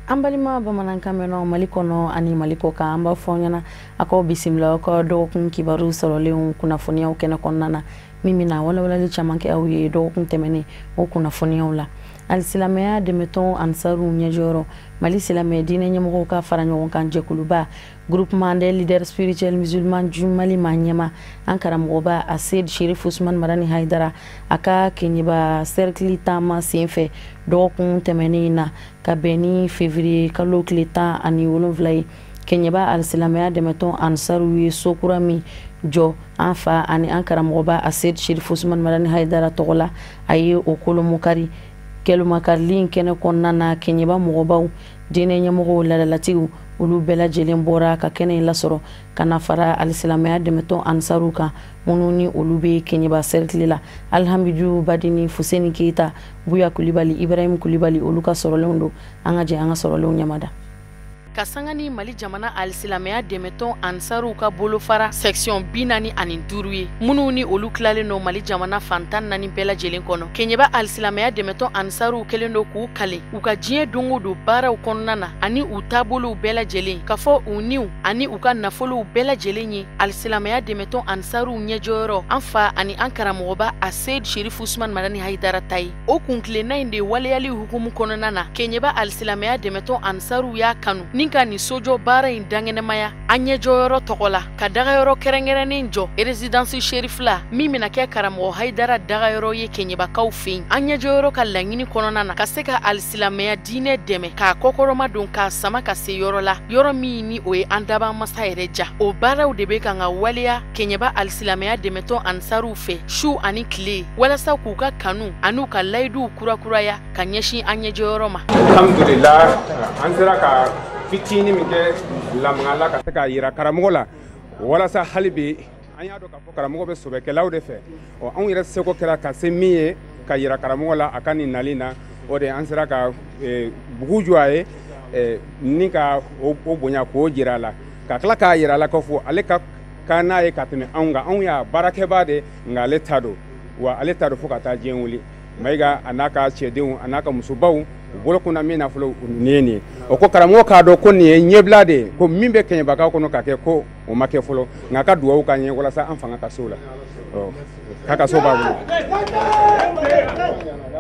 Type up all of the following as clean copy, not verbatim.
An balima bamanankan mɛnnaw Mali kɔnɔ ani Mali kɔ kan, an b'a fɔ aw ɲɛna a k'aw bisimila aw ka dɔgɔkun kibaru sɔrɔlenw kunnafoniyaw kɛnɛ kɔnɔna na, min bɛna walawalali caman kɛ aw ye dɔgɔkun tɛmɛnen o kunnafoniyaw la. Alisilamɛya dɛmɛtɔn Ansaru ɲɛjɔyɔrɔ, Mali silamɛ diinɛ ɲɛmɔgɔw ka fara ɲɔgɔn kan jɛkuluba Groupement des leaders spirituels musulmans du Mali ma ɲɛma, an karamɔgɔba Ased Sherif Usman Madani Haidara, a ka Keɲeba cercle taama senfɛ dɔgɔkun tɛmɛnen na ka bɛn ni février kalo tile 17 ye, Keɲeba alisilamɛya dɛmɛtɔn Ansaru ye so kura min jɔ an fa ani an karamɔgɔba Ased Sherif Usman Madani Haidara tɔgɔ la, a ye o kolomokari. Kɛlɛmakarili kɛnɛ kɔnɔna na, Keɲeba mɔgɔbaw, diinɛ ɲɛmɔgɔw, ladalatigiw, olu bɛɛ lajɛlen bɔra ka kɛnɛ in lasɔrɔ ka na fara alisilamɛya dɛmɛtɔn Ansaru kan, minnu ni olu bɛ Keɲeba cercle la. Alhamidu Badini, Fuseni Keyita, Buya Kulibali, Ibrahim Kulibali, olu ka sɔrɔlenw don. An ka jɛ an ka sɔrɔlenw ɲɛmada. Ka sanga ni Mali jamana alisilamɛya dɛmɛtɔn Ansaruw ka bolofara section 45 ye, minnu ni olu tilalen don Mali jamana fan 14 bɛɛ lajɛlen kɔnɔ, Keɲeba alisilamɛya dɛmɛtɔn Ansaruw kɛlen don k'u kale u ka diɲɛ don o don baaraw kɔnɔna na ani u taabolow bɛɛ lajɛlen, ka fɔ u niw ani u ka nafolow bɛɛ lajɛlen ye alisilamɛya dɛmɛtɔn Ansaruw ɲɛjɔyɔrɔ, an fa ani an karamɔgɔba Ased Sherif Usman Madani Haidara ta ye. O kuntilenna in de waleyali hukumu kɔnɔna na, Keɲeba alisilamɛya dɛmɛtɔn Ansaruw y'a kanu ni ka nin sojɔ baara in dankɛnɛmaya an ɲɛjɔyɔrɔ tɔgɔ la, ka dagayɔrɔ kɛrɛnkɛrɛnnen jɔ résidence Sherif la, min bɛna kɛ karamɔgɔ Haidara dagayɔrɔ ye Keɲebakaw fɛ yen. An ɲɛjɔyɔrɔ ka laɲini kɔnɔna na, ka se ka alisilamɛya diinɛ dɛmɛ k'a kɔkɔrɔma don, k'a sama ka se yɔrɔ la, yɔrɔ min ni o ye an dabaa masa yɛrɛ ja. O baaraw de bɛ kan ka waleya Keɲeba alisilamɛya dɛmɛtɔn Ansaruw fɛ su ani tile, walasa k'u ka kanu an'u ka layiduw kurakuraya ka ɲɛsin an ɲɛjɔyɔrɔ ma. Alhamdulillah, an sera ka fitinin min kɛ lamagala ka se k'a yira karamɔgɔ la, walasa hali bi an y'a dɔn k'a fɔ karamɔgɔ bɛ sɛbɛkɛlaw de fɛ. Ɔ, anw yɛrɛ seko kɛra ka se min ye ka yira karamɔgɔ la a ka nin nali na, o de an sera ka bugu jɔ a ye ni ka o bonya k'o jira a la, ka tila k'a yira a la k'a fɔ ale ka kan n'a ye ka tɛmɛ anw kan. Anw y'a baarakɛbaa de, nka ale ta don, wa ale ta don fo ka taa diɲɛ wuli. Mayiga a n'a ka cɛdenw a n'a ka musobaw, u bolo kunna min na fɔlɔ, nin ye nin ye. O ko karamɔgɔ k'a dɔn ko nin ye ɲɛbila de ye, ko min bɛ Keɲebakaw kɔnɔ ka kɛ, ko o ma kɛ fɔlɔ, nka a ka dugawu k'an ye walasa an fanga ka s'o la, k'a ka so b'a bolo.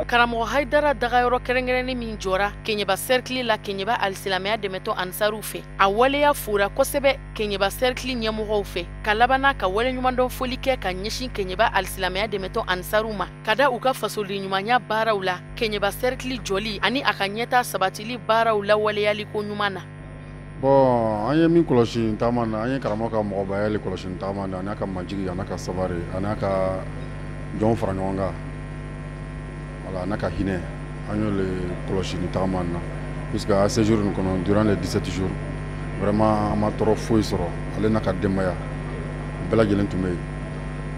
Karamɔgɔ Haidara dagayɔrɔ kɛrɛnkɛrɛnnen min jɔra Keɲeba cercle la, Keɲeba alisilamɛya dɛmɛtɔn Ansaruw fɛ, a waleya fora kosɛbɛ Keɲeba cercle ɲɛmɔgɔw fɛ, ka labanna ka waleɲumandɔn foli kɛ ka ɲɛsin Keɲeba alisilamɛya dɛmɛtɔn Ansaruw ma, ka da u ka fasoden ɲumanya baaraw la, Keɲeba cercle jɔli ani a ka ɲɛta sabatili baaraw lawaleyali ko ɲuman na. Bon, an ye min kɔlɔsi nin taama na, an ye karamɔgɔ ka mɔgɔbaya le kɔlɔsi nin taama na, a n'a ka majigi, a n'a ka sabari, a n'a ka jɔnw fara ɲɔgɔn kan, voilà, a n'a ka hinɛ, an y'o le kɔlɔsi nin taama na, puisque a séjour nin kɔnɔ, durant les 17 jours, vraiment an ma tɔɔrɔ foyi sɔrɔ. Ale n'a ka denbaya bɛɛ lajɛlen tun bɛ yen.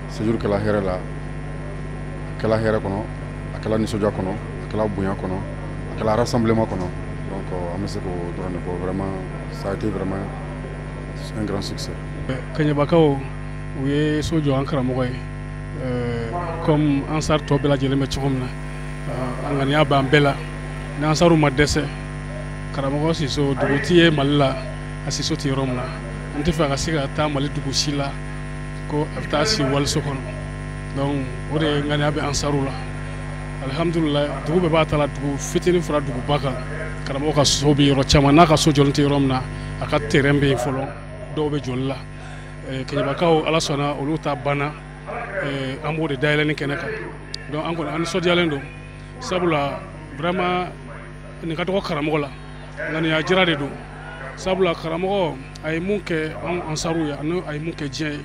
Séjour kɛla hɛrɛ la, a kɛla hɛrɛ kɔnɔ, a kɛla nisɔndiya kɔnɔ, a kɛla bonya kɔnɔ, a kɛla rassemblement kɔnɔ. Donc an bɛ se k'o dɔrɔn de fɔ, vraiment ça a été vraiment un grand succès. Keɲebakaw u ye so jɔ an karamɔgɔ ye, comme Ansar tɔ bɛɛ lajɛlen bɛ cogo min na, a ŋaniya b'an bɛɛ la. Ni Ansaru ma dɛsɛ, karamɔgɔ siso dugu ti ye Mali la, a siso tɛ yɔrɔ min na. An tɛ fɛ a ka se ka taa Mali dugu si la ko a bɛ taa si waliso kɔnɔ. Donc o de ye ŋaniya bɛ Ansaru la. Alhamdulillah, dugu bɛɛ b'a ta la, dugu fitinin fara duguba kan. Karamɔgɔ ka so bɛ yɔrɔ caman, n'a ka so jɔlen tɛ yɔrɔ min na, a ka terrain bɛ yen fɔlɔ, dɔw bɛ jɔli la. Keɲebakaw, Ala sɔnna, olu ta banna, an b'o de dayɛlɛnni kɛnɛ kan. Donc an kɔni an nisɔndiyalen don, sabula vraiment nin ka dɔgɔ karamɔgɔ la, ŋaniya jira de don, sabula karamɔgɔ a ye mun kɛ anw Ansaru ye, ani a ye mun kɛ diɲɛ ye,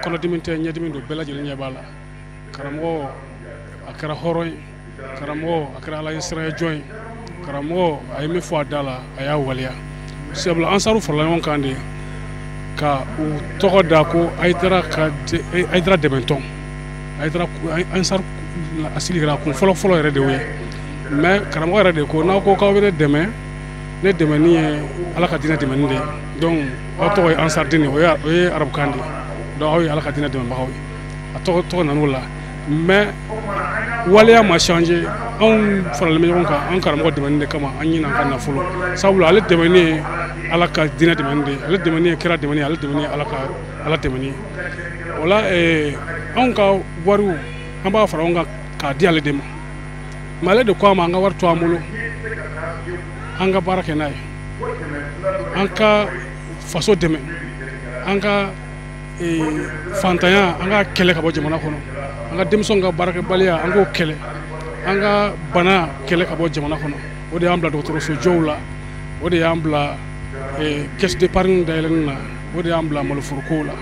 kɔnɔdimi tɛ, ɲɛdimi don, bɛɛ lajɛlen ɲɛ b'a la. Karamɔgɔ a kɛra hɔrɔn ye, karamɔgɔ a kɛra Ala ɲɛsiranya jɔn ye, karamɔgɔ a ye min fɔ a da la, a y'a waleya. Sabula Ansaru farala ɲɔgɔn kan de ka u tɔgɔ da ko Hayidara ka Hayidara dɛmɛtɔn. Hayidara Ansar a sigira kun fɔlɔ fɔlɔ yɛrɛ de y'o ye. Mais karamɔgɔ yɛrɛ de ko n'aw ko k'aw bɛ ne dɛmɛ, Ne dɛmɛni ye Ala ka diinɛ dɛmɛni de ye. Donc aw tɔgɔ ye Ansardine, o ye arabukan de ye. Donc aw ye Ala ka diinɛ dɛmɛbagaw ye. A tɔgɔ nan'o la. Mais waleya ma changer, anw faralen bɛ ɲɔgɔn kan an karamɔgɔ dɛmɛni de kama, an ɲin'an ka nafolo. Sabula ale dɛmɛni ye Ala ka diinɛ dɛmɛni de ye, ale dɛmɛni ye kira dɛmɛni ye, ale dɛmɛni ye Ala ka Ala dɛmɛni ye. O la anw ka wariw an b'a fara ɲɔgɔn kan k'a di ale de ma. Mais ale de ko a ma an ka wari to an bolo, an ka baara kɛ n'a ye, an ka faso dɛmɛ, an ka fantanya an ka kɛlɛ ka bɔ jamana kɔnɔ, an ka denmisɛnw ka baarakɛbaliya an k'o kɛlɛ, an ka bana kɛlɛ ka bɔ jamana kɔnɔ. O de y'an bila dɔgɔtɔrɔso jɔw la, o de y'an bila caisse d'épargne dayɛlɛnni na, o de y'an bila maloforokow la.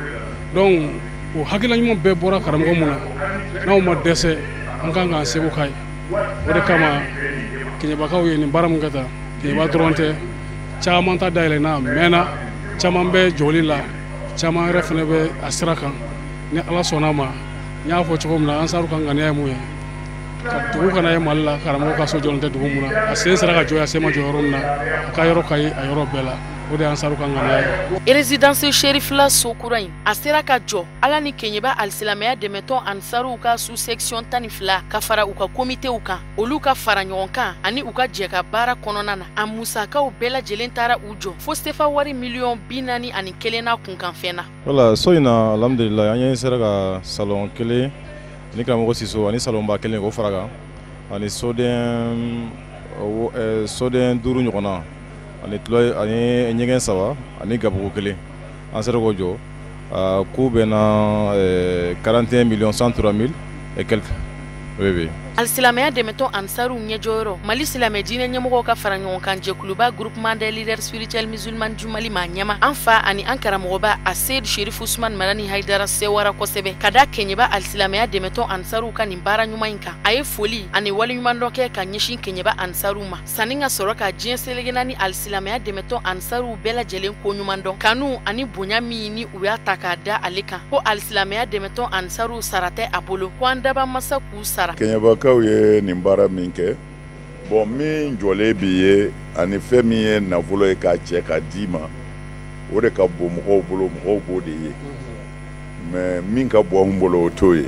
Donc o hakilina ɲuman bɛɛ bɔra karamɔgɔ mun na, n'anw ma dɛsɛ an kan k'an seko k'a ye. O de kama Keɲebakaw ye nin baara min kɛ tan, Keɲeba dɔrɔn tɛ, caman ta dayɛlɛnna a mɛnna, caman bɛ jɔli la, caman yɛrɛ fana bɛ a sira kan. Ni Ala sɔnna a ma, n y'a fɔ cogo min na, Ansaru ka ŋaniya ye mun ye, ka dugu kana ye Mali la karamɔgɔ ka so jɔlen tɛ dugu mun na, a sen sera ka jɔ, a sen ma jɔ yɔrɔ min na, a ka yɔrɔ ka ye a yɔrɔ bɛɛ la. O de y'an Ansaru ka ŋaniya ye. Résidence Cherifla so kura in a sera ka jɔ Ala ni Keɲeba alisilamɛya dɛmɛtɔn Ansaruw ka sous section 12 ka fara u ka komitew kan, olu ka fara ɲɔgɔn kan ani u ka jɛ ka baara kɔnɔna na. A musakaw bɛɛ lajɛlen taara u jɔ fo sefa wari miliyɔn 41 n'a kunkanfɛn na. Wala so in na, alhamdulilayi, an ye sera ka salon kelen ani karamɔgɔ siso ani salonba kelen k'o fara kan, ani soden 5 ɲɔgɔnna, ani tulo ani ɲɛgɛn 3 ani gabugu 1, an sera k'o jɔ. K'u bɛnna 41 millions 103 mille et quelques. Oui, oui. Alisilamɛya dɛmɛtɔn Ansaruw ɲɛjɔyɔrɔ, Mali silamɛ diinɛ ɲɛmɔgɔw ka fara ɲɔgɔn kan jɛkuluba groupement des leaders spirituels musulmans du Mali maa ɲɛma, an fa ani an karamɔgɔba a Seyidu Sherifu Usman Marani Hayidara sewara kosɛbɛ ka da Keɲeba alisilamɛya dɛmɛtɔn Ansaruw ka nin baara ɲuman in kan. A ye foli ani waleɲumandɔn kɛ ka ɲɛsin Keɲeba Ansaruw ma, sanni ka sɔrɔ ka diɲɛ seleke naani alisilamɛya dɛmɛtɔn Ansaruw bɛɛ lajɛlen ko ɲuman dɔn, kanu ani bonya min ni u y'a ta k'a da ale kan, ko alisilamɛya dɛmɛtɔn Ansaruw sara tɛ a bolo, ko an daba masa k'u sara. Keɲebakaw ye nin baara min kɛ, bon min jɔlen b'i ye ani fɛn min ye nafolo ye k'a cɛ k'a d'i ma, o de ka bon mɔgɔw bolo, mɔgɔw b'o de ye. Mais min ka bon anw bolo o t'o ye.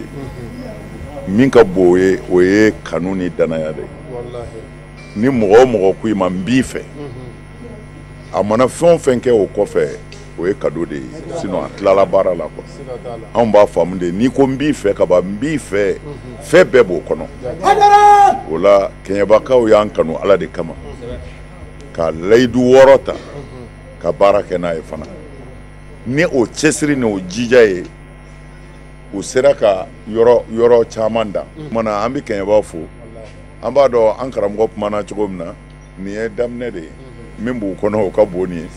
Min ka bon o ye, o ye kanu ni danaya de ye. Ni mɔgɔ o mɔgɔ ko i ma n b'i fɛ, a mana fɛn o fɛn kɛ o kɔfɛ, o ye cadeau de ye, sinon a tilala baara la quoi. Anw b'a faamu de, n'i ko n b'i fɛ ka ban, n b'i fɛ, fɛn bɛɛ b'o kɔnɔ. O la Keɲebakaw y'an kanu Ala de kama, ka layidu 6 ta ka baara kɛ n'a ye fana. Ni o cɛsiri ni o jija ye, u sera ka yɔrɔ caman dan. Kumana an bɛ Keɲeba fo, an b'a dɔn an karamɔgɔ kumana cogo min na, nin ye daminɛ de ye. Min b'u kɔnɔ o ka bon nin ye,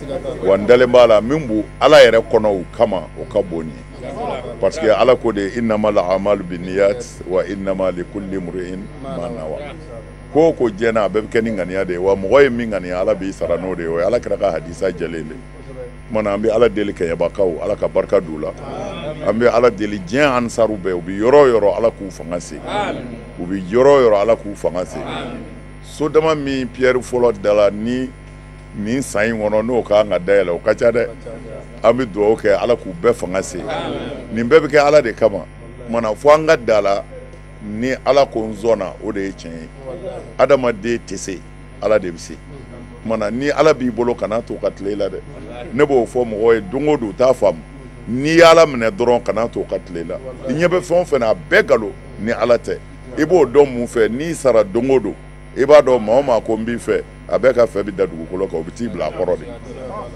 wa n dalen b'a la min b'u Ala yɛrɛ kɔnɔ u kama o ka bon nin ye, parce que Ala ko de innamal a'malu binniyat wa innama likulli imri'in ma nawa. Ko o ko diɲɛ na a bɛɛ bɛ kɛ ni ŋaniya de ye, wa mɔgɔ ye min ŋaniya Ala b'i sara n'o de ye. O ye Ala kira ka hadisa jɛlen de ye. Kumana an bɛ Ala deli Keɲebakaw, Ala ka barika d'u la. An bɛ Ala deli diɲɛ Ansaru bɛɛ, u bɛ yɔrɔ o yɔrɔ Ala k'u fanga se, u bɛ yɔrɔ o yɔrɔ Ala k'u fanga se. Sodama min Pierre fɔlɔ dala ni nin san in kɔnɔ n'o kan ka dayɛlɛ, o ka ca dɛ. An bɛ dugawu kɛ Ala k'u bɛɛ fanga se. Nin bɛɛ bɛ kɛ Ala de kama. Kumana fo an ka da la ni Ala ko n zɔnna, o de ye tiɲɛ ye. Adamaden tɛ se, Ala de bɛ se. Kumana ni Ala b'i bolo kana to ka tile i la dɛ. Ne b'o fɔ mɔgɔw ye don o don, u t'a faamu. N'i y'Ala minɛ dɔrɔn kana to ka tile i la. I ɲɛ bɛ fɛn o fɛn na, a bɛɛ nkalon ni Ala tɛ. I b'o dɔn mun fɛ? N'i sara don o don, i b'a dɔn maa o maa ko n b'i fɛ, a bɛɛ ka fɛ bɛ da dugukolo kan, o bɛ t'i bila a kɔrɔ de.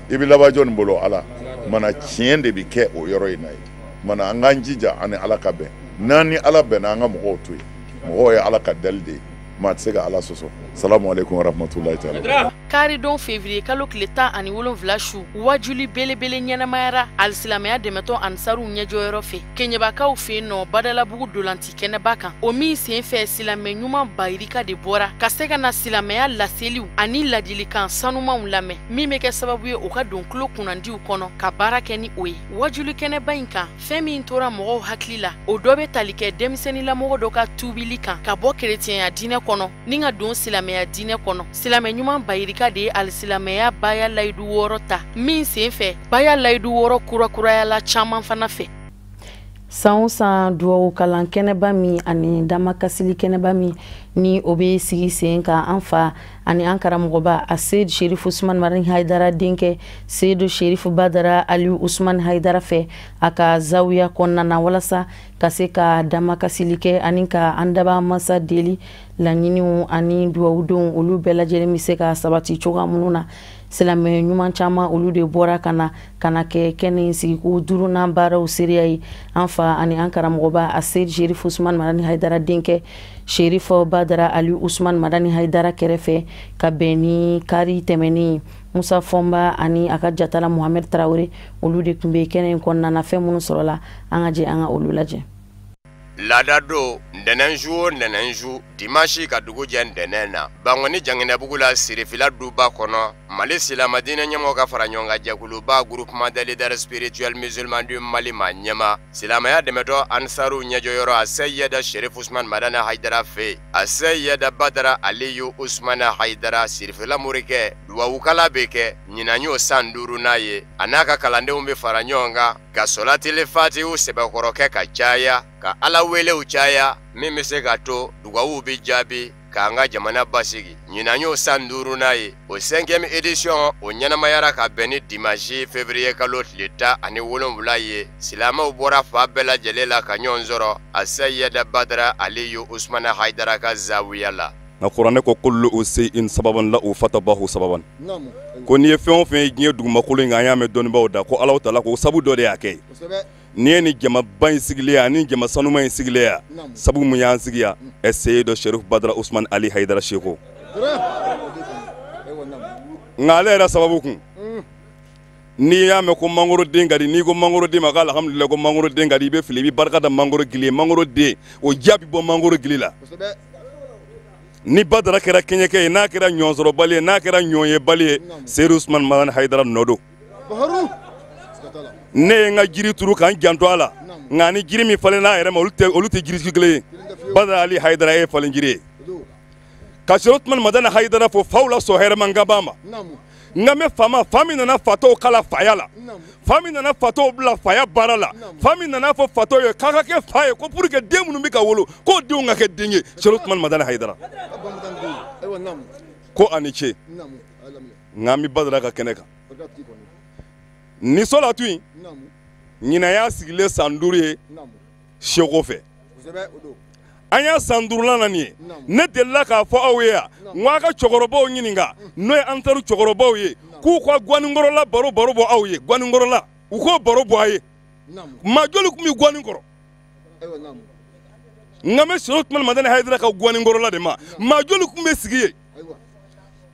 I bɛ laban jɔnni bolo? Ala. Mana tiɲɛ de bɛ kɛ o yɔrɔ in na ye. Mana an k'an jija an ni Ala ka bɛn. N'an ni Ala bɛnna, an ka mɔgɔw to yen. Mɔgɔw ye Ala ka dali de ye, maa tɛ se ka Ala sɔsɔ. Salamu aleykum wa rahmatulahi taala. Karidon février kalo tile 17 su, wajuli belebele ɲɛnamayara alisilamɛya dɛmɛtɔn Ansaruw ɲɛjɔyɔrɔ fɛ Keɲebakaw fɛ yen nɔ Badalabugu dolanti kɛnɛba kan. O min sen fɛ, silamɛ ɲuman bayirika de bɔra ka se ka na silamɛya laseliw ani ladilikan sanumanw lamɛn, min bɛ kɛ sababu ye o ka don tulo kunnandiw kɔnɔ ka baara kɛ ni o ye. Wajuli kɛnɛba in kan, fɛn min tora mɔgɔw hakili la, o dɔ bɛ tali kɛ denmisɛnninlamɔgɔ dɔ ka tuubili kan ka bɔ kerecɛnya diinɛ kɔnɔ ni ka don silamɛya diinɛ kɔnɔ. Silamɛ ɲuman bayirika IBK de ye alisilamɛya baya layidu 6 ta min senfɛ baya layidu 6 kurakurayala caman fana fɛ. San o san duwawu kalan kɛnɛba min ani damakasili kɛnɛba min ni o bɛ sigi sen kan an fa ani an karamɔgɔba a Seyidu Sherifu Usumani Madani Hayidara denkɛ Seyidu Sherifu Badara Aliyu Usumani Hayidara fɛ a ka zawiya kɔnɔna na walasa ka se ka damakasili kɛ ani ka an daba masa deli laɲiniw ani duwawudenw olu bɛɛ lajɛlen bɛ se ka sabati cogoya minnu na. Silamɛ ɲuman caman olu de bɔra ka na kɛ kɛnɛ sigiko 5nan baaraw seereya ye an fa ani an karamɔgɔba a Seyidu Sherifu Usumani Madani Hayidara denkɛ Sherifu Badara Aliyu Usumani Madani Hayidara kɛrɛfɛ ka bɛn ni kari tɛmɛnen Musa Fɔnba ani a ka jatala Mohamed Traoré olu de tun bɛ kɛnɛ in kɔnɔna na. Fɛn minnu sɔrɔla an ka jɛ an ka olu lajɛ. Laada don ntɛnɛnsu o ntɛnɛnsu dimanche ka dugu jɛ ntɛnɛn na Bankɔni Janginɛbugu la Sirifila duba kɔnɔ Mali silamɛdiinɛ ɲɛmɔgɔ ka fara ɲɔgɔn kan jɛkuluba groupement des leaders spirituels musulmans du Mali ma ɲɛma silamɛya dɛmɛtɔ Ansaru ɲɛjɔyɔrɔ a Seyida Sherifu Usumani Madani Hayidara fɛ a Seyida Badara Aliyu Usumani Hayidara Sirifila morikɛ duwawukala bɛ kɛ ɲinan y'o san 5nan ye a n'a ka kalandenw bɛ fara ɲɔgɔn kan ka sɔlatili fatihu sɛbɛkɔrɔ kɛ ka caya ka Ala welew caya min bɛ se ka to dugawu bɛ jaabi k'an ka jamana basigi ɲinan y'o san 5nan ye o 5e édition o ɲɛnamayara ka bɛn ni dimanche février kalo tile 17 ye silamɛw bɔra fa bɛɛ lajɛlen la ka ɲɔgɔn sɔrɔ a Seyida Badara Aliyu Usumani Hayidara ka zawiya la. Nka kuranɛ ko kullu shay'in sababan lahu fatabahu sababan ko n'i ye fɛn o fɛn ye diɲɛ dugumakolo in kan an y'a mɛn dɔnnibaaw da ko Alahu taala ko sabu dɔ de y'a kɛ. N'i ye nin jamaba in sigilen ani jama sanuma in sigilen yan sabu mun y'an sigi yan ɛ Seyidu Sherifu Badara Usumani Ali Hayidara Seko nka ale yɛrɛ sababu kun n'i y'a mɛn ko mangoroden ka di n'i ko mangoroden ma ko alhamdulilayi ko mangoroden ka di i bɛ fili i bɛ barika da mangoro gili ye mangoroden o jaabi bɔ mangoro gili la. Ni Badara kɛra kɛɲɛkɛ ye n'a kɛra ɲɔnsɔrɔbali ye n'a kɛra ɲɔnyebali ye Seyidu Usumani Madani Hayidara nɔ don. Ne ye n ka jiri turu k'an janto a la nka ni jiri min falenna a yɛrɛ ma olu tɛ jiri kelen ye Badara Ali Hayidara ye falen jiri ye ka Seyidu Usumani Madani Hayidara fo faw la sɔn hɛrɛma n ka b'a ma n ka mɛn faama fa min nana fatɔw kala faya la fa min nana fatɔw bila faya baara la fa min nana fɔ fatɔw ye k'a ka kɛ fa ye ko pour que den minnu bɛ ka wolo k'o denw ka kɛ den ye Seyidu Usumani Madani Hayidara ko a ni ce nka an bɛ Badara ka kɛnɛ kan ni sɔlatu in ɲinan y'a sigilen san 5 ye Seko fɛ an y'a san 5nan na nin ye ne delila k'a fɔ aw ye yan n ko a ka cɛkɔrɔbaw ɲininka n'o ye Ansaru cɛkɔrɔbaw ye k'u ka guwanikɔrɔla baro bɔ aw ye guwanikɔrɔla u k'o baro bɔ a ye maa joli tun bɛ guwani kɔrɔ n ka mɛ Seyidu Usumani Madani Hayidara ka guwanikɔrɔla de ma maa joli tun bɛ sigi yen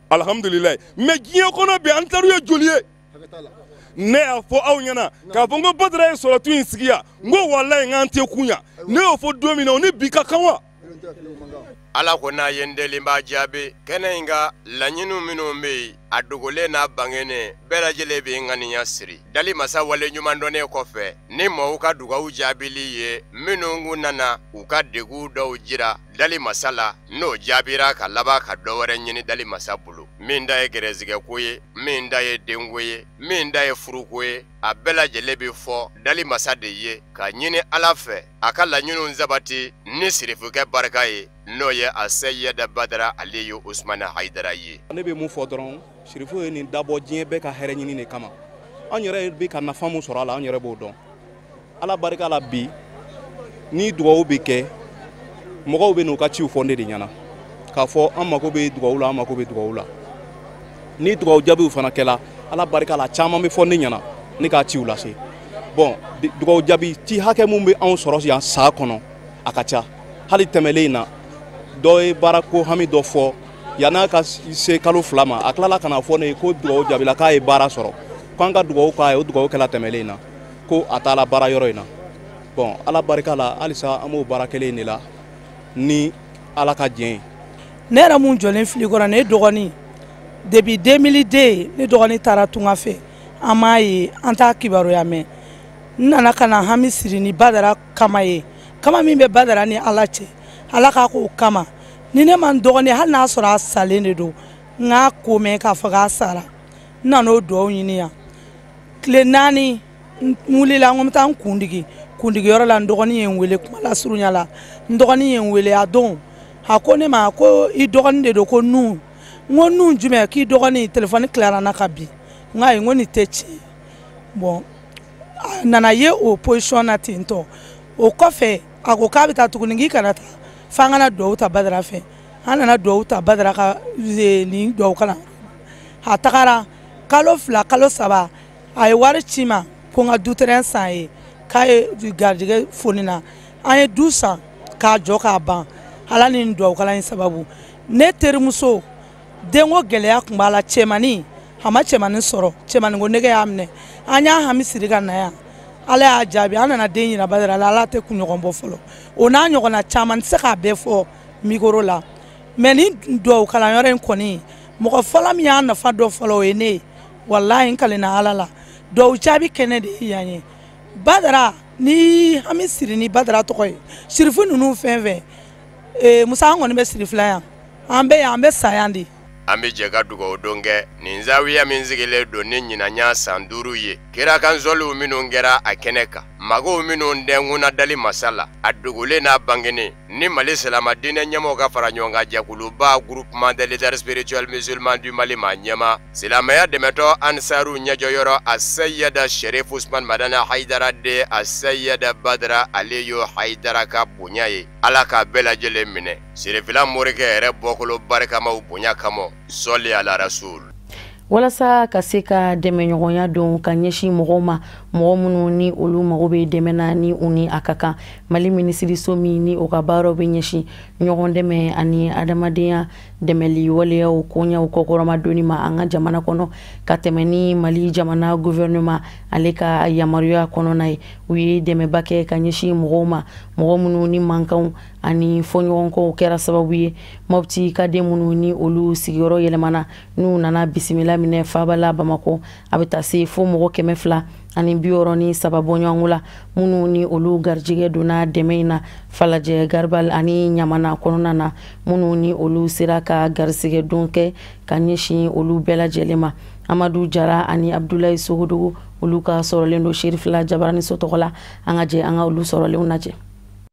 alihamudulilayi mɛ diɲɛ kɔnɔ bi Ansaru ye joli ye. Ne y'a fɔ aw ɲɛna k'a fɔ n ko Badara ye sɔrɔtu in sigi yan n ko walayi n k'an tɛ kun yan ne y'o fɔ don min na o ni bi ka kan wa. Ala ko n'a ye n deli n b'a jaabi kɛnɛ in ka laɲiniw minnu bɛ yen a dogolen n'a bangenen bɛɛ lajɛlen bɛ ŋaniya siri dali masa wale ɲuman dɔnnen kɔfɛ ni maaw ka dugawu jaabili ye minnu kun nana u ka degun dɔw jira dali masa la n'o jaabira ka laban ka dɔ wɛrɛ ɲini dali masa bolo min ta ye gɛrɛsigɛko ye min ta ye denko ye min ta ye furuko ye a bɛɛ lajɛlen bɛ fɔ dali masa de ye ka ɲini Ala fɛ a ka laɲiniw sabati ni sirifukɛ barika ye n'o ye a Seyida Badara Aliyu Usumani Hayidara ye. Ne bɛ mun fɔ dɔrɔn sirifu ye nin dabɔ diɲɛ bɛɛ ka hɛrɛ ɲini de kama an yɛrɛ bɛ ka nafa mun sɔrɔ a la an yɛrɛ b'o dɔn Ala barika la bi ni dugawu bɛ kɛ mɔgɔw bɛ n'u ka ciw fɔ ne de ɲɛna k'a fɔ an mako bɛ dugawu la an mako bɛ dugawu la ni dugawu jaabiw fana kɛla Ala barika la caman bɛ fɔ ne ɲɛna ne k'a ciw lase bon dugawu jaabi ci hakɛ mun bɛ anw sɔrɔ yan san kɔnɔ a ka ca hali tɛmɛlen in na dɔ ye baarako hami dɔ fɔ yann'a ka se kalo 2 ma a tilala ka na fɔ ne ye ko dugawu jaabila k'a ye baara sɔrɔ k'an ka dugawu k'a ye o dugawu kɛla tɛmɛlen in na ko a taala baara yɔrɔ in na bon Ala barika la halisa an b'o baara kelen in de la ni Ala ka diɲɛ ye. Ne yɛrɛ mun jɔlen fili kɔrɔ ne dɔgɔnin depuis 2002 ne dɔgɔnin taara tunga fɛ an m'a ye an t'a kibaruya mɛn n nana ka na hami siri ni Badara kama ye kama min bɛ Badara ni Ala cɛ Ala k'a k'o kama ni ne ma n dɔgɔnin hali n'a sɔrɔ a salen de don N k'a ko mɛn k'a fɔ k'a sara, n nan'o duwawu ɲini yan. Tile 4 n wulila, n ko n bɛ taa n kundigi kundigiyɔrɔ la. N dɔgɔnin ye n wele, kuma lasurunya la, n dɔgɔnin ye n wele a don, a ko ne ma ko i dɔgɔnin de don, ko nun. N ko nun jumɛn? K'i dɔgɔnin telefɔni tilara n na ka bin. N ko ayi, n ko nin tɛ tiɲɛ. Bon, a nana ye o position na ten tɔ. O kɔfɛ a ko k'a bɛ taa tuguni, k'i kana taa f'an kana duwawu ta Badara fɛ. An nana duwawu ta Badara ka nin duwawu kalan. A tagara kalo 2 kalo 3, a ye wari ci ma ko n ka du terrain san ye, k'a ye garijɛgɛ foni na. An ye du san k'a jɔ k'a ban, Ala ni nin duwawu kalan in sababu. Ne terimuso denko gɛlɛya tun b'a la, cɛmannin a ma cɛmannin sɔrɔ, cɛmannin ko nege y'a minɛ. An y'a hami siri ka na yan, Ala y'a jaabi, an nana den yira Badara la. Ala tɛ kunɲɔgɔn bɔ fɔlɔ. O n'a ɲɔgɔnna caman, n tɛ se k'a bɛɛ fɔ mikoro la, mɛ ni duwawu kalanyɔrɔ in kɔni, mɔgɔ fɔlɔ min y'a nafa dɔ fɔlɔ, o ye ne ye. Walahi, n kalenna Ala la, duwawu jaabi kɛnɛ de ye yan ye. Badara ni hami siri ni Badara tɔgɔ ye, sirifu ninnu fɛn fɛn, Musa, an kɔni bɛ sirifila yan, an bɛ yan, an bɛ sa yan de. An bɛ jɛ ka dugawu don kɛ nin zawiya min sigilen don ni ɲinanya san 5 ye, kira kan sɔliw minnu kɛra a kɛnɛ kan, magow minnu dɛnkunna dali masa la, a dogolen n'a bangenen, ni Mali silama diinɛ ɲɛmɔgɔw ka fara ɲɔgɔn kan jɛkuluba Groupement des leaders spirituels musulmans du Mali maa ɲɛma, silamɛya dɛmɛtɔ Ansaru ɲɛjɔyɔrɔ a Seyida Sherif Usman Madani Hayidara de a Seyida Badara Aliyu Hayidara ka bonya ye, Ala k'a bɛɛ lajɛlen minɛ. Sirifila morikɛ yɛrɛ bɔkolo barikamaw bonya kama, sɔli ala rasul. Walasa ka se ka dɛmɛɲɔgɔnya don ka ɲɛsin mɔgɔw ma, mɔgɔ minnu ni olu mago bɛ dɛmɛ na ni u ni a ka kan, Mali minisiriso min ni o ka baaraw bɛ ɲɛsin ɲɔgɔn dɛmɛ ani adamadenya dɛmɛli waleyaw koɲɛw kɔkɔrɔma donni ma an ka jamana kɔnɔ, ka tɛmɛ ni Mali jamana gouvernement ale ka yamaruya kɔnɔna ye, u ye dɛmɛba kɛ ka ɲɛsin mɔgɔw ma, mɔgɔ minnu ni mankanw ani fɔɲɔgɔnkɔw kɛra sababu ye Mopti ka den minnu ni olu sigiyɔrɔ yɛlɛmana, n'u nana bisimila minɛ faaba la Bamakɔ. A bɛ taa se fo mɔgɔ 263 bɔɲɔgɔnko la, minnu ni olu garijɛgɛ donna dɛmɛ in na Falajɛ, Garibal ani Ɲamana kɔnɔna na, minnu ni olu sera ka garisɛgɛ don kɛ ka ɲɛsin olu bɛɛ lajɛlen ma. Amadu Jara ani Abdulayi Sogodogo, olu ka sɔrɔlen don Serifila Jabaraniso tɔgɔ la. An ka jɛ an ka olu sɔrɔlenw lajɛ.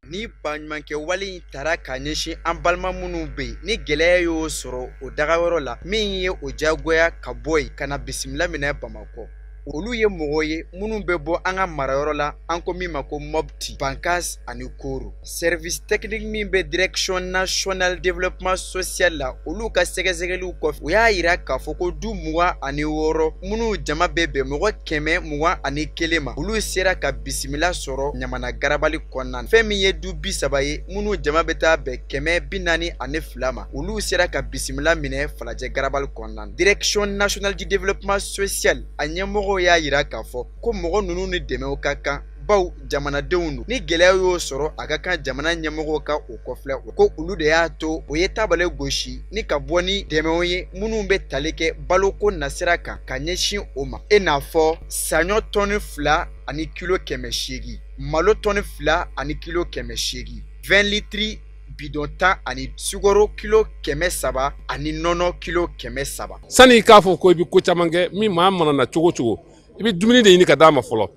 Ni baɲumankɛ wale in tara ka ɲɛsin an balima minnu bɛ yen ni gɛlɛya y'o sɔrɔ o dagayɔrɔ la, min ye o diyagoya ka bɔ yen ka na bisimila minɛ Bamakɔ, olu ye mɔgɔ ye minnu bɛ bɔ an ka marayɔrɔ la, an ko min ma ko Mopti, Bankas ani Koro. Service technique min bɛ Direction nationale développement social la, olu ka sɛgɛsɛgɛliw kɔfɛ, u y'a yira k'a fɔ ko du 26 minnu jama bɛ bɛn mɔgɔ 121 ma, olu sera ka bisimila sɔrɔ Ɲamana garabali kɔnɔna. Fɛn min ye du 30 ye minnu jama bɛ taa bɛn 142 ma, olu sera ka bisimila minɛ Falajɛ garabali kɔnɔna. Direction nationale du développement social a ɲɛmɔgɔw y'a yira k'a fɔ ko mɔgɔ ninnu ni dɛmɛw ka kan, baw jamanadenw don, ni gɛlɛya y'o sɔrɔ a ka kan jamana ɲɛmɔgɔw ka o kɔfilɛ. Ko olu de y'a to o ye tabale gosi ni ka bɔ ni dɛmɛw ye minnu bɛ tali kɛ baloko nasira kan ka ɲɛsin o ma, e n'a fɔ saɲɔ tɔni 2 ani kilo 800, malo tɔni 2 ani kilo 800, 20 litiri bidɔn 10 ani sukaro kilo 300 ani nɔnɔ kilo 300. Sani i k'a fɔ ko i bɛ ko caman kɛ min maa mana na cogo cogo, i bɛ dumuni de ɲini ka d'a ma fɔlɔ,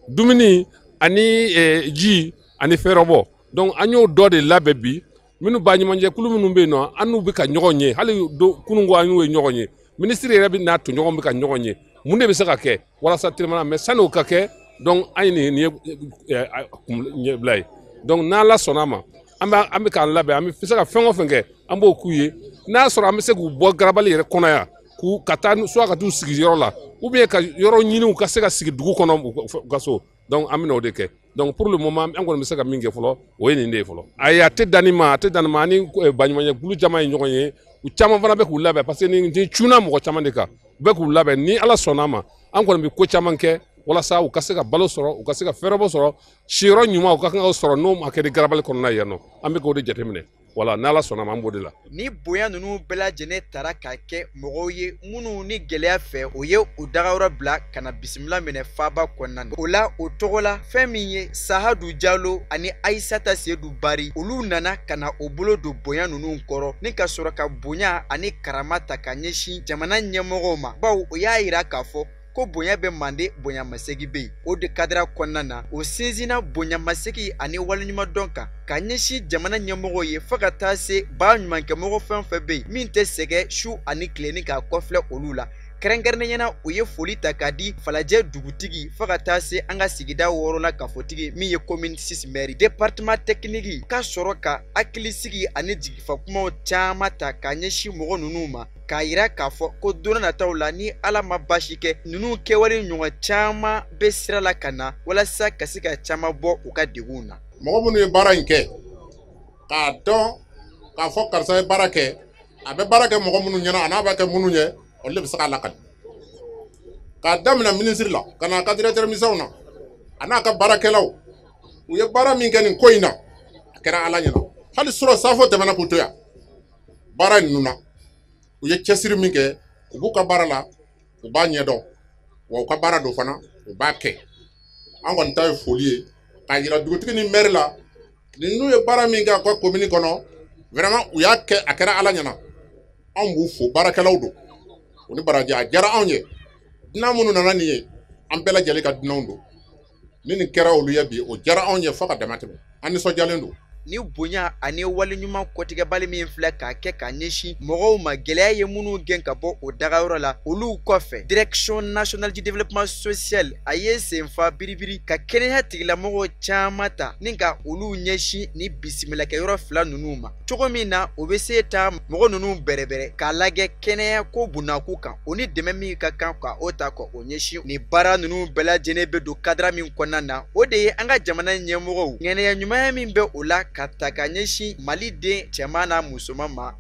dumuni ani ji ani fɛrɛbɔ. Donc an y'o dɔ de labɛn bi, minnu baɲumankɛkulu minnu bɛ yen nɔ, an n'u bɛ ka ɲɔgɔn ye, hali kununko an y'u ye ɲɔgɔn ye, minisiri yɛrɛ bɛ n'a tɔɲɔgɔn bɛ ka ɲɔgɔn ye, mun de bɛ se ka kɛ walasa telimana, mais sani o ka kɛ, donc an ye nin ye ɲɛbila ye. Donc n'Ala sɔnna a ma, an bɛ k'an labɛn, an bɛ se ka fɛn o fɛn kɛ, an b'o k'u ye. N'a sɔrɔ an bɛ se k'u bɔ garabali yɛrɛ kɔnɔ yan, k'u ka taa soit ka t'u sigi yɔrɔ la, ou bien ka yɔrɔ ɲini u ka se ka sigi dugu kɔnɔ u ka so. Donc an bɛna o de kɛ. Donc pour le moment an kɔni bɛ se ka min kɛ fɔlɔ, o ye nin de ye fɔlɔ. Ayi, a tɛ dan nin ma, a tɛ dan nin ma. Ani baɲumankɛkulu caman ye ɲɔgɔn ye, u caman fana bɛ k'u labɛn, parce que nin cunna mɔgɔ caman de kan, u bɛ k'u labɛn. Ni Ala sɔnna a ma, an kɔni bɛ ko caman kɛ walasa u ka se ka balo sɔrɔ, u ka se ka fɛɛrɛbɔ sɔrɔ, siyɔrɔ ɲuman u ka kan ka sɔrɔ n'o ma kɛ ni garabali kɔnɔna ye yan nɔ, an bɛ k'o de jateminɛ. Wala n'Ala sɔnna ma, an b'o de la. Ni bonya ninnu bɛɛ lajɛlen tara k'a kɛ mɔgɔw ye minnu ni gɛlɛya fɛ o ye u dagayɔrɔ bila ka na bisimila minɛ faaba kɔnɔna na. O la o tɔgɔ la, fɛn min ye Sahadu Jalo ani Ayisata Sedu Bari, olu nana ka na o bolo don bonya ninnu kɔrɔ ni ka sɔrɔ ka bonya ani karama ta ka ɲɛsin jamana ɲɛmɔgɔw ma, bawo o y'a yira k'a fɔ ko bonya bɛ mande, bonyamasegi bɛ yen. O de kadira kɔnɔna na, o sinsinna bonyamasegi ani waleɲumandɔn kan ka ɲɛsin jamana ɲɛmɔgɔw ye, fo ka taa se ba ɲumankɛmɔgɔ fɛn fɛn bɛ yen min tɛ sɛgɛn su ani tile ni k'a kɔfilɛ olu la. Kɛrɛnkɛrɛnnenya na, u ye foli ta k'a di Falajɛ dugutigi fo ka taa se an ka sigida 6nan kafotigi min ye commune 6 maire, département technique, ka sɔrɔ ka hakilisigi ani jigifa kumaw caman ta k'a ɲɛsin mɔgɔ ninnu ma, k'a yira k'a fɔ ko don nataw la, ni Ala ma baasi kɛ, ninnu kɛwale ɲɔgɔn caman bɛ sira la ka na walasa ka se ka caman bɔ u ka degunw na. Mɔgɔ minnu ye baara in kɛ, k'a dɔn k'a fɔ karisa ye baara kɛ, a bɛ baara kɛ mɔgɔ minnu ɲɛna, a n'a b'a kɛ minnu ye, olu de bɛ se k'a lakali. K'a daminɛ minisiri la ka n'a ka directeur misɛnw na, a n'a ka baarakɛlaw, u ye baara min kɛ nin ko in na, a kɛra Ala ɲɛna. Hali surɔ safo tɛmɛna k'u to yan baara ninnu na, u ye cɛsiri min kɛ, u b'u ka baara la, u b'a ɲɛdɔn, wa u ka baara don fana, u b'a kɛ. An kɔni ta ye foli ye k'a yira dugutigi ni maire la, ninnu ye baara min kɛ a ka commune kɔnɔ, vraiment u y'a kɛ, a kɛra Ala ɲɛna. Anw b'u fo, baarakɛlaw don, u ni baraji, a diyara anw ye. Dunan minnu nana nin ye, an bɛɛ lajɛlen ka dunanw don. Ni nin kɛra olu ye bi, o diyara anw ye fo ka dama tɛmɛ, an nisɔndiyalen don. Ni bonya ani waleɲuman kɔtigɛbali min filɛ k'a kɛ ka ɲɛsin mɔgɔw ma, gɛlɛya ye minnu gɛn ka bɔ o dagayɔrɔ la, olu kɔfɛ, Direction nationale du développement social a ye senfa biribiri ka kɛnɛya tigilamɔgɔw caman ta ni ka olu ɲɛsin ni bisimilakɛyɔrɔ fila ninnu ma, cogo min na o bɛ se ta mɔgɔ ninnu bɛrɛbɛrɛ k'a lajɛ kɛnɛya ko bunakun kan, o ni dɛmɛ min ka kan ka o ta ka o ɲɛsin. Ni baara ninnu bɛɛ lajɛlen bɛ don kadira min kɔnɔna na, o de ye an ka jamana ɲɛmɔgɔw ŋaniya ɲumanya min bɛ o la ka ta ka ɲɛsin Mali den cɛman n'a musoman ma.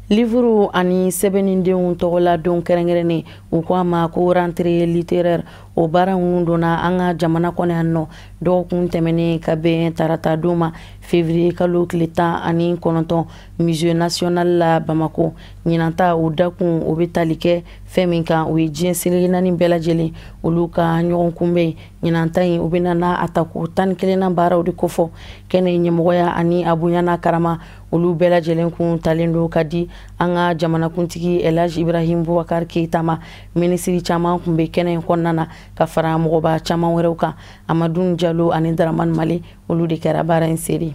Livuru ani sɛbɛnnidenw tɔgɔladon kɛrɛnkɛrɛnnen, u ko a ma ko rentrée littéraire, o baara ninnu donna an ka jamana kɔnɔ yan nɔ dɔgɔkun tɛmɛnen ka bɛn tarata don ma, février kalo tile 19, Musée national la Bamako. Ɲinanta o dakun, o bɛ tali kɛ fɛn min kan, o ye diɲɛ seleke naani bɛɛ lajɛlen olu ka ɲɔgɔn kunbɛn. Ɲinanta in, o bɛ na a ta ko 11nan baaraw de kofɔ. Kɛnɛ ɲɛmɔgɔya ani a bonya n'a karama, olu bɛɛ lajɛlen kun talen don ka di an ka jamanakuntigi El Hadj Ibrahim Boubacar Keita ma. Minisiri caman kun bɛ kɛnɛ in kɔnɔna na ka fara mɔgɔba caman wɛrɛw kan. Amadu Jalo ani Dramane Male, olu de kɛra baara in seere.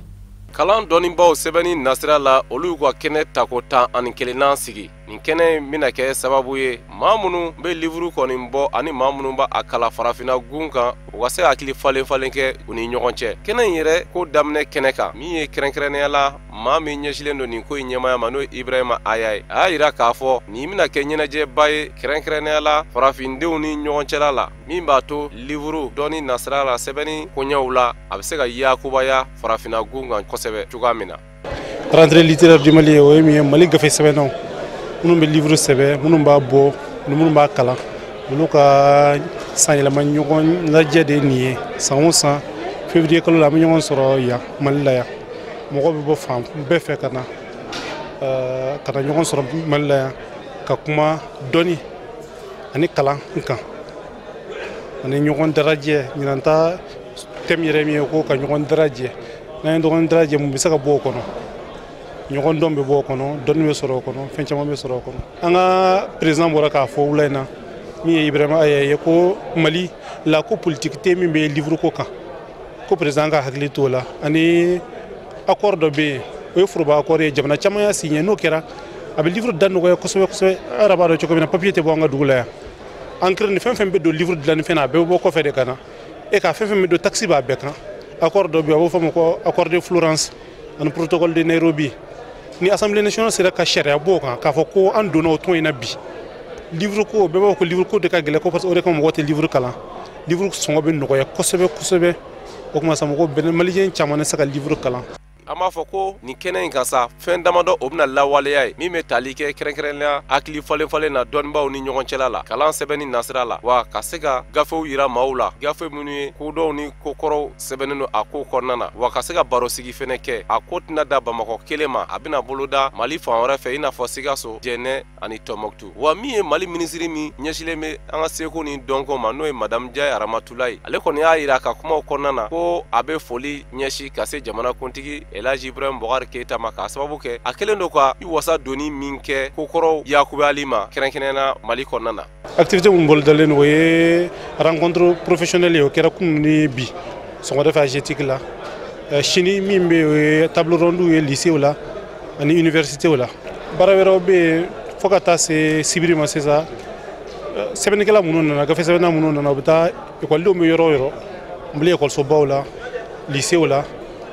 Kalan dɔnnibaw sɛbɛnni nasira la, olu y'u ka kɛnɛ tako 11nan sigi. Nin kɛnɛ in bɛna kɛ sababu ye, maa minnu bɛ livuru kɔni bɔ ani maa minnu b'a kalan farafinna gun kan, u ka se hakili falen falen kɛ u ni ɲɔgɔn cɛ. Kɛnɛ in yɛrɛ ko daminɛ kɛnɛ kan, min ye kɛrɛnkɛrɛnnenya la maa min ɲɛsilen don nin ko in ɲɛmaya ma, n'o ye Ibrahima Aya ye, a y'a yira k'a fɔ nin bɛna kɛ ɲɛnajɛba ye, kɛrɛnkɛrɛnnenya la farafindenw ni ɲɔgɔn cɛla la, min b'a to livuru dɔnni nasira la, sɛbɛnni koɲɛw la, a bɛ se ka yakubaya farafinna gun kan kosɛbɛ cogoya min na. Rentrée littéraire du Mali, o ye min ye, Mali gafe sɛbɛnnaw minnu bɛ livre sɛbɛn, minnu b'a bɔ ani minnu b'a kalan, olu ka sanyɛlɛma ɲɔgɔn lajɛ de ye nin ye. San o san, février kalo la, an bɛ ɲɔgɔn sɔrɔ yan Mali la yan. Mɔgɔw bɛ bɔ fan bɛɛ fɛ ka na ɲɔgɔn sɔrɔ Mali la yan ka kuma dɔnni ani kalan kan ani ɲɔgɔn dalajɛ. Ɲinan ta thème yɛrɛ min ye ko ka ɲɔgɔn dalajɛ, n'an ye ɲɔgɔn dalajɛ, mun bɛ se ka bɔ o kɔnɔ? Ɲɔgɔn dɔn bɛ bɔ o kɔnɔ, dɔnni bɛ sɔrɔ o kɔnɔ, fɛn caman bɛ sɔrɔ o kɔnɔ. An ka président bɔra k'a fɔ wula in na, min ye Ibrahima Aya ye, ko Mali la ko politique tɛ min bɛ livre ko kan, ko président ka hakili t'o la. Ani accord dɔ bɛ yen, o ye foroba accord ye, jamana caman y'a signé. N'o kɛra, a bɛ livre da nɔgɔya kosɛbɛ kosɛbɛ. A yɛrɛ b'a dɔn cogo min na, papier tɛ bɔ an ka dugu la yan, encre ni fɛn fɛn bɛ don livre dilanni fɛn na, a bɛɛ bɛ bɔ kɔfɛ de ka na. E ka fɛn fɛn bɛ don, taxe b'a bɛɛ kan. Accord dɔ bɛ yen, a b'o fɔ a ma ko accord de Florence ani protocole de Nairobi. Ni Assemblée nationale sera ka sariya bɔ o kan k'a fɔ ko an donna o tɔn in na bi, livre ko, bɛɛ b'a fɔ ko livre ko de ka gɛlɛn, ko parce que o de kama mɔgɔ tɛ livre kalan, livre sɔngɔ bɛ nɔgɔya kosɛbɛ kosɛbɛ. O kuma sa, mɔgɔ bɛɛ, maliyɛn caman bɛ se ka livre kalan. An b'a fɔ ko nin kɛnɛ in kan sa, fɛn damadɔ o bɛna lawaleya ye min bɛ tali kɛ kɛrɛnkɛrɛnnenya hakili falen falen na dɔnnibaaw ni ɲɔgɔn cɛla la, kalan sɛbɛnni nasira la, wa ka se ka gafew yira maaw la, gafe minnu ye kodɔnw ni kokɔrɔw sɛbɛnnen don a ko kɔnɔna na, wa ka se ka barosigi fɛnɛ kɛ. A ko tɛna da Bamakɔ kelen ma, a bɛna boloda Mali fan wɛrɛ fɛ, i n'a fɔ Sikaso, Jɛnɛ ani Tɔnbɔkutu. Wa min ye Mali minisiri min ɲɛsilen bɛ an ka seko ni dɔnko ma, n'o ye Madame Ndiaye Aramatulayi, ale kɔni y'a yira a ka kumaw kɔnɔna na ko a bɛ foli ɲɛsin ka se jamanakuntigi Elhaji Ibrahim Boubacar Keita ma, k'a sababu kɛ a kɛlen don ka i wasa donni min kɛ kokɔrɔw yakuyali ma kɛrɛnkɛrɛnnenya la Mali kɔnɔna na. Activité mun bolodalen o ye rencontre professionnelle ye, o kɛra kunun ni bi sɔgɔmada fɛ AGETIC la. Sini min bɛ yen, o ye table ronde ye lycée la ani université la. Baara wɛrɛw bɛ yen fo ka taa se sibiri ma sisan. Sɛbɛnnikɛla minnu nana, gafe sɛbɛnna minnu nana, u bɛ taa ekɔlidenw bɛ yɔrɔ o yɔrɔ, n bɛ ekɔlisobaw la, lycée la,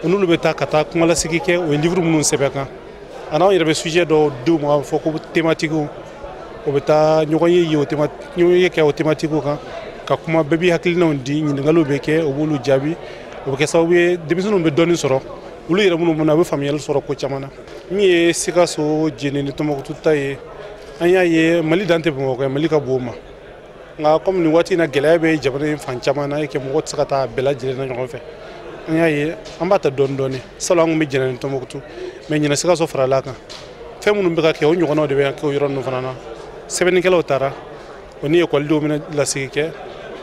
u n'olu bɛ taa ka taa kumalasigi kɛ, o ye livre minnu sɛbɛn kan. A n'anw yɛrɛ bɛ sujet dɔw d'u ma, a bɛ fɔ ko thématique, o bɛ taa ɲɔgɔn ye o ɲɔgɔn ye kɛ o thématique kan ka kuma, bɛɛ b'i hakilinaw di, ɲininkaliw bɛ kɛ, o b'olu jaabi. O bɛ kɛ sababu ye denmisɛnninw bɛ dɔɔnin sɔrɔ, olu yɛrɛ minnu bɛ na, u bɛ faamuyali sɔrɔ ko caman na. Min ye Sikaso, Jɛnɛ ni Tɔnbɔkutu ta ye, an y'a ye Mali dan tɛ Bamakɔ ye, Mali ka bon o ma. Nka komi nin waati in na gɛlɛya bɛ jamana in fan caman na, e kɛ mɔgɔ tɛ se ka taa bɛɛ lajɛlen na ɲɔgɔn fɛ, an y'a ye an b'a ta dɔɔnin dɔɔnin. Salon an tun bɛ Jɛnɛ ni Tɔnbɔkutu, mais ɲinɛ Sikaso farala a kan. Fɛn minnu bɛ ka kɛ, o ɲɔgɔnnaw de bɛ kɛ o yɔrɔ ninnu fana na. Sɛbɛnnikɛlaw taara, o ni ekɔlidenw bɛna lasigi kɛ.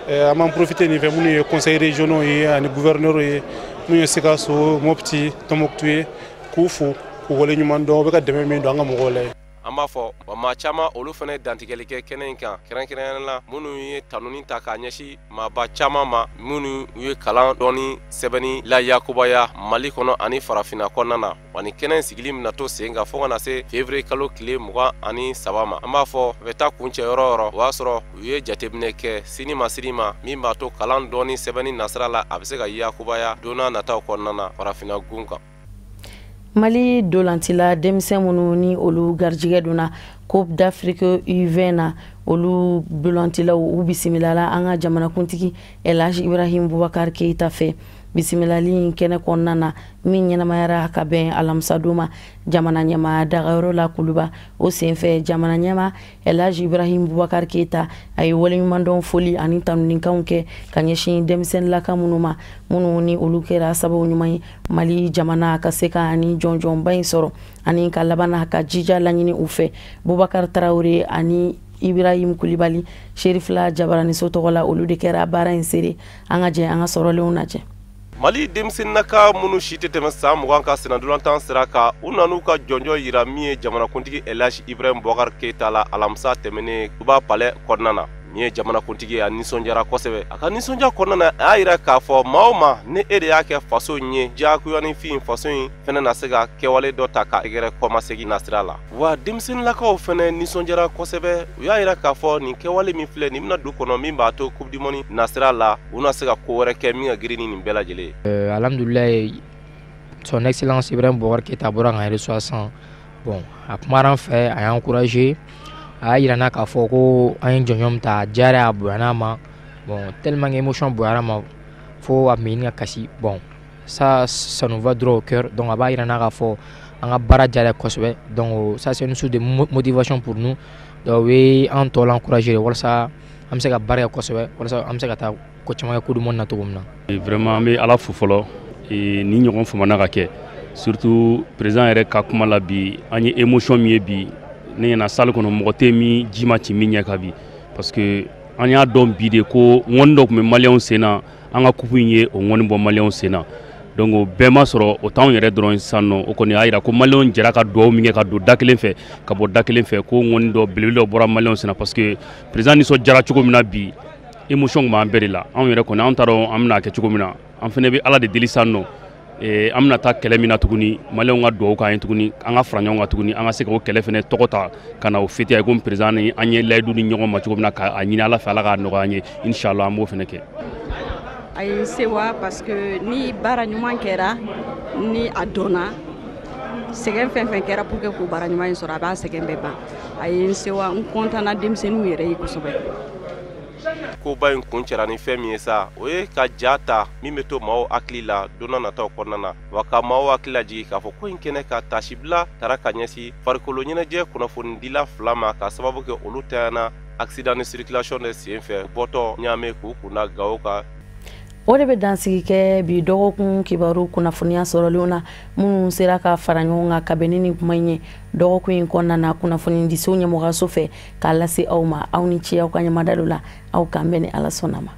An b'an profiter nin fɛ, minnu ye conseils régionaux ye ani gouverneurs ye, minnu ye Sikaso, Mopti, Tɔnbɔkutu ye, k'u fo k'u waleɲuman dɔn, u bɛ ka dɛmɛ min don an ka mɔgɔw la ye. An b'a fɔ wa maa caman olu fana ye dantigɛli kɛ kɛnɛ in kan, kɛrɛnkɛrɛnnenya la minnu ye tanuni ta k'a ɲɛsin maaba caman ma, minnu ye kalan dɔɔni sɛbɛnni la yakubaya Mali kɔnɔ ani farafinna kɔnɔna na. Wa ni kɛnɛ in sigili bɛna to sen kan fo ka na se février kalo tile 23 ma. An b'a fɔ a bɛ taa kuncɛ yɔrɔ o yɔrɔ, o y'a sɔrɔ u ye jateminɛ kɛ sini ma sini ma min b'a to kalan dɔɔni sɛbɛnni nasira la a bɛ se ka yakubaya don n'a nataw kɔnɔna na farafinna gun kan. Mali dolantila denmisɛn minnu ni olu garijɛgɛ donna Coupe d'Afrique U20 na, olu dolantilaw u bisimilala an ka jamanakuntigi Elhaji Ibrahim Boubacar Keita fɛ. Bisimilali in kɛnɛ kɔnɔna na min ɲɛnamayara ka bɛn alamisadon ma jamana ɲɛmaa dagayɔrɔ la Kuluba, o senfɛ jamana ɲɛmaa Elhaji Ibrahim Boubacar Keita a ye waleɲumandɔn foli ani tanunikanw kɛ ka ɲɛsin denmisɛnninlaka minnu ma, minnu ni olu kɛra sababu ɲuman ye Mali jamana ka se ka ani jɔnjɔnba in sɔrɔ ani ka laban ka jija laɲini u fɛ. Boubacar Traoré ani Ibrahim Kulibali Serifila Jabaraniso tɔgɔ la, olu de kɛra baara in seere. An ka jɛ an ka sɔrɔlenw lajɛ. Mali denmisɛnninnaka minnu si tɛ tɛmɛ san 20 kan sennantolatan sira kan, u nan'u ka jɔnjɔn yira min ye jamanakuntigi Elhaji Ibrahim Boubacar Keita la alamisa tɛmɛnen Kuluba palais kɔnɔna na. Min ye jamanakuntigi ye, a nisɔndiyara kosɛbɛ. A ka nisɔndiya kɔnɔna na, a y'a yira k'a fɔ maa o maa ni e de y'a kɛ faso in ye diyagoyanifin, faso in fɛnɛ na se ka kɛwale dɔ ta ka gɛrɛ kɔmasegin nasira la. Wa denmisɛnninlakaw fɛnɛ nisɔndiyara kosɛbɛ. U y'a yira k'a fɔ nin kɛwale min filɛ nin bɛna du kɔnɔ min b'a to Coupe du monde nasira la, u na se ka ko wɛrɛ kɛ min ka girin ni nin bɛɛ lajɛlen ye. Alhamdulilayi, son excellence Ibrahim Boubacar Keita bɔra k'an reçoit sisan. Bon, a kumara an fɛ, a y'an encouragé, a y'a yira n na k'a fɔ ko an ye jɔnjɔn min ta, a diyara, a bonyana a ma. Bon, tellement que émotion bonyara ma fo a tun bɛ ɲini ka kasi. Bon, ça nous va droit au cœur. Donc a b'a yira n na k'a fɔ an ka baara diyara kosɛbɛ. Donc ça, c'est une source de motivation pour nous. Donc u ye an tɔ encourager walasa an bɛ se ka baara kɛ kosɛbɛ, walasa an bɛ se ka taa ko caman kɛ Coupe du monde na cogo min na. Vraiment, an bɛ Ala fo fɔlɔ ni ɲɔgɔn famana ka kɛ, surtout président yɛrɛ ka kuma la bi, an ye émotion min ye bi, ne ɲɛna salle kɔnɔ mɔgɔ tɛ min ji ma ci min ɲɛ kan bi, parce que an y'a dɔn bi de ko ŋɔni dɔ tun bɛ maliyɛnw sen na, an ka coupe in ye o ŋɔni bɔ maliyɛnw sen na. Donc o bɛɛ ma sɔrɔ, o t'anw yɛrɛ dɔrɔn sisan nɔ. O kɔni y'a yira ko maliyɛnw jɛra ka dugawu min kɛ ka don da kelen fɛ ka bɔ da kelen fɛ, ko ŋɔni dɔ belebele dɔ bɔra maliyɛnw sen na, parce que président nisɔndiyara cogo min na bi, émotion tun b'an bɛɛ de la. Anw yɛrɛ kɔni, anw t'a dɔn an bɛna kɛ cogo min na, an fana bɛ Ala de deli sisan nɔ, an bɛna taa kɛlɛ min na tuguni, maliyɛnw ka dugawu k'an ye tuguni, an ka fara ɲɔgɔn kan tuguni, an ka se k'o kɛlɛ fana tɔgɔ ta ka na o fêter ye komi président ni an ye layidu di ɲɔgɔn ma cogo min na, k'a ɲini Ala fɛ Ala k'a nɔgɔya an ye, inchallah an b'o fana kɛ. A ye n sewa parce que ni baara ɲuman kɛra, ni a dɔnna, sɛgɛn fɛn fɛn kɛra pour que k'o baara ɲuman in sɔrɔ, a b'a sɛgɛn bɛɛ ban. A ye n sewa, n content na denmisɛnninw yɛrɛ ye kosɛbɛ. Koba in kuncɛra ni fɛn min ye sa, o ye ka ja ta min bɛ to maaw hakili la don n'a nataw kɔnɔna na, wa ka maaw hakili lajigin k'a fɔ ko in kɛnɛ ka tasibila tara ka ɲɛsin farikolo ɲɛnajɛ kunnafonidila 2 ma, ka sababu kɛ olu tanyana accident de circulation de senfɛ bɔtɔ Ɲame k'u kunda Gawo kan. O de bɛ dansigi kɛ bi dɔgɔkun kibaru kunnafoniya sɔrɔlenw na, minnu sera ka fara ɲɔgɔn kan ka bɛn ni nin kuma in ye dɔgɔkun in kɔnɔna na kunnafonidiso ɲɛmɔgɔyaso fɛ k'a lase aw ma. Aw ni ce aw ka ɲɛmadalo la, aw k'an bɛn ni Ala sɔnna ma.